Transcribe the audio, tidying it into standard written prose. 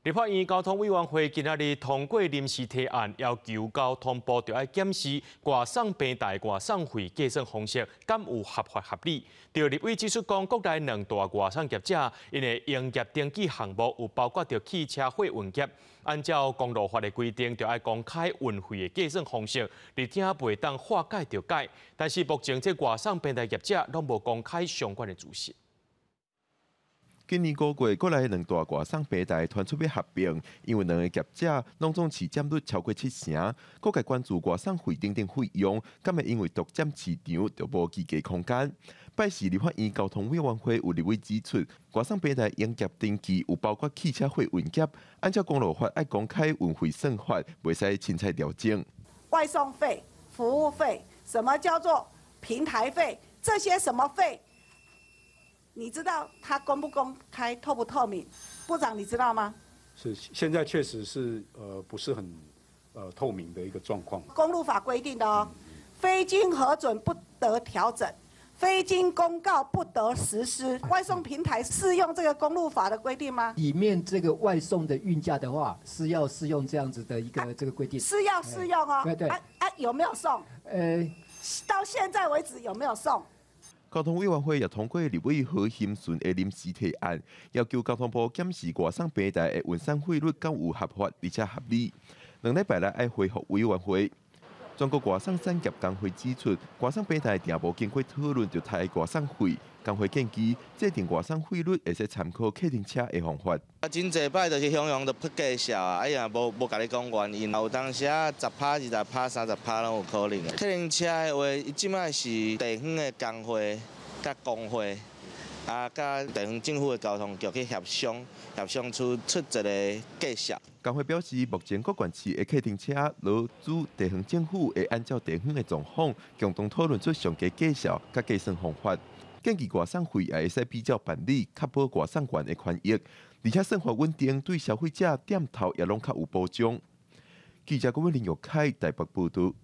立法院交通委員會今仔日通過臨時提案，要求交通部著愛檢視外送平台外送費計算方式，敢有合法合理？著立委指出講，國內兩大外送業者，𪜶的營業登記項目有包括著汽車貨運業，按照公路法的規定，著愛公開運費的計算方式，而且袂當話改就改。但是目前這外送平台業者攏無公開相關的資訊。今年5月，國內兩大外送平台傳出欲合併，因為兩个業者攏總市佔率超過七成，各界關注外送費等等費用，敢會因為獨佔市場就無議價空間？拜四立法院交通委員會有立委指出，外送平台營業登記有包括汽車貨運業，按照公路法愛公開運費算法，袂使凊彩調整。外送費、服務費，什麼叫做平台費？這些什麼費？你知道他公不公開、透不透明？部長，你知道嗎？是，現在確實是不是很透明的一個狀況。公路法規定的哦，非經核准不得調整，非經公告不得實施。外送平台適用這個公路法的規定嗎？裡面這個外送的運價的話，是要適用這樣子的一個這個規定。是要適用哦。對對。啊，有沒有送？到現在為止有沒有送？交通委員會也通過立委何欣純的臨時提案，要求交通部檢視外送平台的運送費率敢有合法而且合理。2禮拜內愛回覆委員會。全國外送產業工會指出，外送平台定無經過討論就抬外送費，工會建議制定外送費率會使參考客運車的方法。啊，真濟擺就是雄雄就噗價數啊，啊伊也無共你講原因，有當時啊10趴、20趴、30趴攏有可能。客運車的話，伊這擺是地方的工會佮工會，啊，佮地方政府的交通局去協商，協商出一个價數。工會表示，目前各縣市的客運車勞資地方政府會按照地方的狀況，共同討論出上佳價數佮計算方法。建議外送費也會使比照辦理，確保外送員的權益，而且算法穩定，對消費者店頭也攏較有保障。記者郭偉林玉凱台北報導。